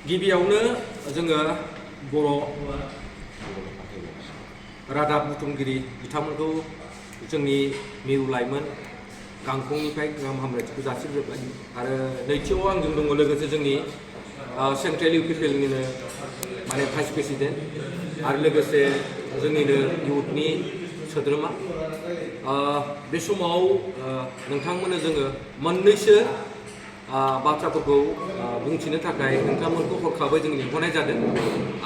गिबियावनो जोङो बर' रादाब बुथुमगिरि बिथांमोनखौ जोंनि मिरु लाइमोन गांखंनिफ्राय गाहाम हामलायथिखौ जासिग्रोबाय आरो नैथियाव आंजों दङ लोगोसे जोंनि सेन्ट्रेल UPPLनिनो माने भाइस प्रेसिडेन्ट आरो लोगोसे जोंनिनो इउथनि सोद्रोमा बे समाव नोंथांमोननो जोङो मोननैसो बाथ्राफोरखौ बुंथिनो थाखाय नोंथांमोनखौ हरखाबै जों लिंहरनाय जादों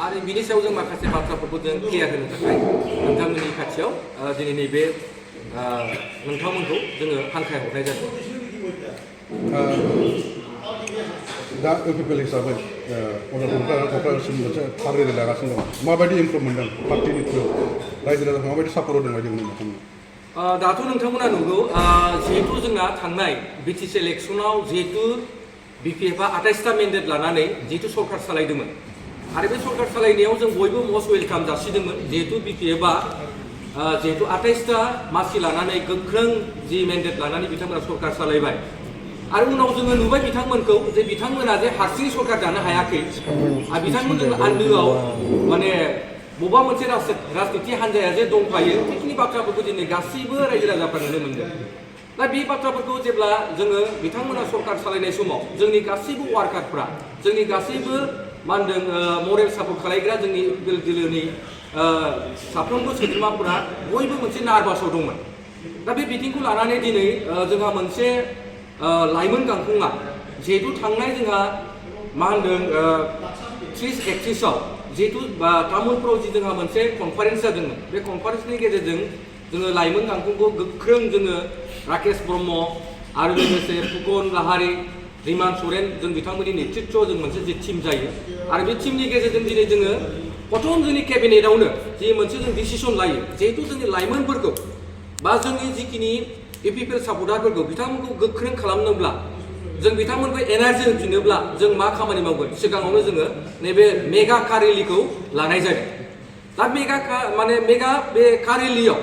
आरो बिनि सायाव जों माखासे बाथ्राफोरखौ जों क्लियार होनो थाखाय नोंथांमोननि खाथियाव दिनै नैबे नोंथांमोनखौ जोङो हांख्रायहरनाय जादों। दा UPPL हिसाबै क'क्राझारसिम मोनसे थार रेलि लागासिनो दं माबायदि इमप्रुभ मोनदों पार्टिनि थ्रु रायजो राजाखौ माबायदि सापर्ट होदों बायदि मोनो नोंथांमोना? दाथ' नोंथांमोना नुगौ जिहेतु जोंना थांनाय BTC इलेक्सनाव जिहेतु BPF आ 28टा मेन्डेट लानानै जिहेतु सरकार सालायदोंमोन आरो बे सरकार सालायनायाव जों बयबो मस्ट वेलकाम जासिदोंमोन जिहेतु BPF आ जिहेतु 28टा मासि लानानै गोख्रों जि मेन्डेट लानानै बिथांमोना सरकार सालायबाय आरो उनाव जोङो नुबाय बिथांमोनखौ जे बिथांमोना जे हारसिङै सरकार दानो हायाखै आरो बिथांमोनजों आन्दोआव माने बबेबा मोनसे राजनिति हान्जाया जे दंफायो बेखिनि बाथ्राफोरखौ दिनै गासैबो रायजो राजाफ्रा नुनो मोनदों। दा बे बाथ्राफोरखौ जेब्ला जोङो बिथांमोना सरकार सालायनाय समाव जोंनि गासैबो वार्कारफ्रा जोंनि गासैबो मा होनदों मरेल सापर्ट खालायग्रा जोंनि UPPL दोलोनि साफ्रोमबो सोद्रोमाफोरा बयबो मोनसे नार्भासाव दंमोन। दा बे बिथिंखौ लानानै दिनै जोंहा मोनसे लाइमोन गांखंआ जिहेतु थांनाय जोंहा मा होनदों 30-31आव जिहेतु तामुलपुराव जि जोंहा मोनसे कनफारेन्स जादोंमोन बे कनफारेन्सनि गेजेरजों जोङो लाइमोन गांखंखौ गोख्रों जोङो राकेश ब्रह्म आरो लोगोसे फुकन लाहारी रिमान सरेन जों बिथांमोननि नेतृत्वआव जों मोनसे जि टीम जायो आरो बे टीमनि गेजेरजों दिनै जोङो प्रथम जोंनि केबिनेटआवनो जि मोनसे जों डिसिसन लायो जिहेतु जोंनि लाइमोनफोरखौ बा जोंनि जिखिनि UPPL सापर्टारफोरखौ बिथांमोनखौ गोख्रों खालामनोब्ला जों बिथांमोनखौ एनार्जि होफिनोब्ला जों मा खामानि मावगोन सिगाङावनो जोङो नैबे मेगा कार रेलिखौ लानाय जादों। दा मेगा बे कार रेलियाव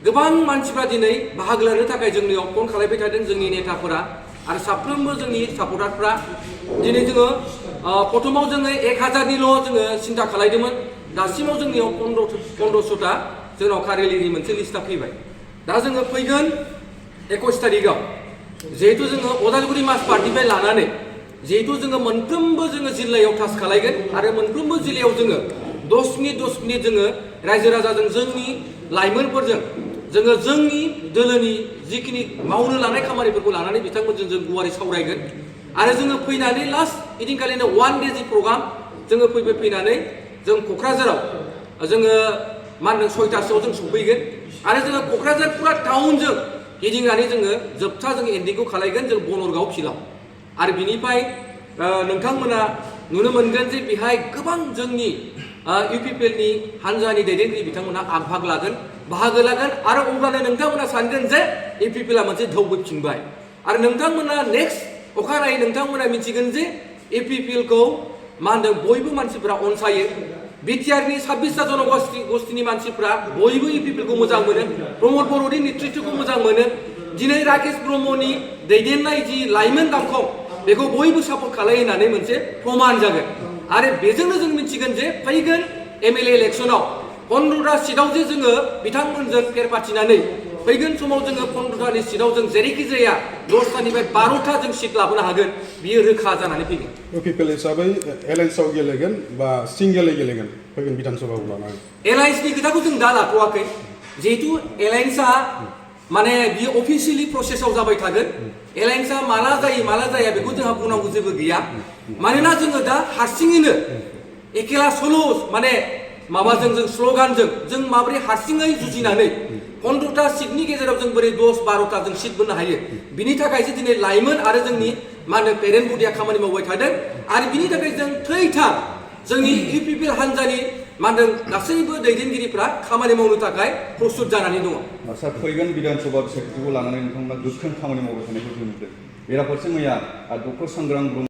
गोबां मानसिफ्रा दिनै बाहागो लानो थाखाय जोंनियाव फन खालामबाय थादों जोंनि नेताफोरा आरो साफ्रोमबो जोंनि सापर्टारफ्रा दिनै जोङो प्रथमाव जोङो 1000निल' जोङो सिन्था खालामदोंमोन दासिमाव जोंनियाव 1500टा जोंनाव कार रेलिनि मोनसे लिस्टआ फैबाय। दा जोङो फैगोन 21 तारिखआव जिहेतु जोङो अदालगुरि मास पार्टिनिफ्राय लानानै जिहेतु जोङो मोनफ्रोमबो जोङो जिल्लायाव टाच खालायगोन आरो मोनफ्रोमबो जिल्लायाव जोङो 10 मिनिट जोङो रायजो राजाजों जोंनि लाइमोनफोरजों जोङो जोंनि दोलोनि जिखिनि मावनो लानाय खामानिफोरखौ लानानै बिथांमोनजों जों गुवारै सावरायगोन आरो जोङो फैनानै लास्ट इदिनखालिनो 1 डे जि प्रग्राम जोङो फैनानै जों क'क्राझाराव जोङो मा होनदों 6टासोआव जों सफैगोन आरो जोङो क'क्राझार पुरा टाउनजों गिदिंनानै जोङो जोबथा जों एन्डिंखौ खालायगोन जों बनरगाव फिल्डआव आरो बिनिफ्राय नोंथांमोना नुनो मोनगोन जे बेहाय गोबां जोंनि UPPLनि हान्जानि दैदेनगिरि बिथांमोना बाहागो लागोन आरो अब्लानो नोंथांमोना सानगोन जे UPPLआ मोनसे धौबोफिनबाय आरो नोंथांमोना नेक्स्ट अखानायै नोंथांमोना मिथिगोन जे UPPLखौ मा होनदों बयबो मानसिफोरा अनसायो बिटिआरनि 26टा जनगोष्ठीनि मानसिफ्रा बयबो UPPLखौ मोजां मोनो प्रमद बर'नि नेतृत्वखौ मोजां मोनो दिनै राकेश ब्रह्मनि दैदेननाय जि लाइमोन गांखं बेखौ बयबो सापर्ट खालायो होननानै मोनसे प्रमान जागोन आरो बेजोंनो जों मिथिगोन जे फैगोन MLA इलेक्सनाव 15टा सिटआव जे जोङो बिथांमोनजों फेर फाथिनानै फैगोन समाव जोङो 15टानि सिटआव जों जेरैखि जाया 10टानिफ्राय 12टा जों सिट लाबोनो हागोन बियो रोखा जानानै फैगोन। UPPL हिसाबै एलायन्सआव गेलेगोन बा सिंगेलै गेलेगोन फैगोन बिधानसभाखौ लानानै? एलायन्सनि खोथाखौ जों दा लाथ'वाखै जिहेतु एलायन्सआ माने बियो अफिसियेलि प्रसेसआव जाबाय थागोन एलायन्सआ माला जाया बेखौ जोंहा बुंनांगौ जेबो गैया मानोना जोङो दा हारसिङैनो एखेला स'ल' माने माबाजों जों स्ल'गानजों जों माबोरै हारसिङै जुजिनानै 15टा सिटनि गेजेराव जों बोरै 10-12टा जों सिट मोननो हायो बिनि थाखायसो दिनै लाइमोन आरो जोंनि मा होनो पेरेन्ट बडिया खामानि मावबाय थादों आरो बिनि थाखाय जों थैथार जोंनि UPPL हान्जानि मा होनदों गासैबो दैदेनगिरिफ्रा खामानि मावनो थाखाय प्रस्टुत जानानै दङ। आदसा फैगोन बिधानसभा बिसायख'थिखौ लानानै नोंथांमोना गोख्रों खामानि मावबाय थानायखौ जों नुदों बेराफारसे मैया डक्टर सांग्रां ब्रह्म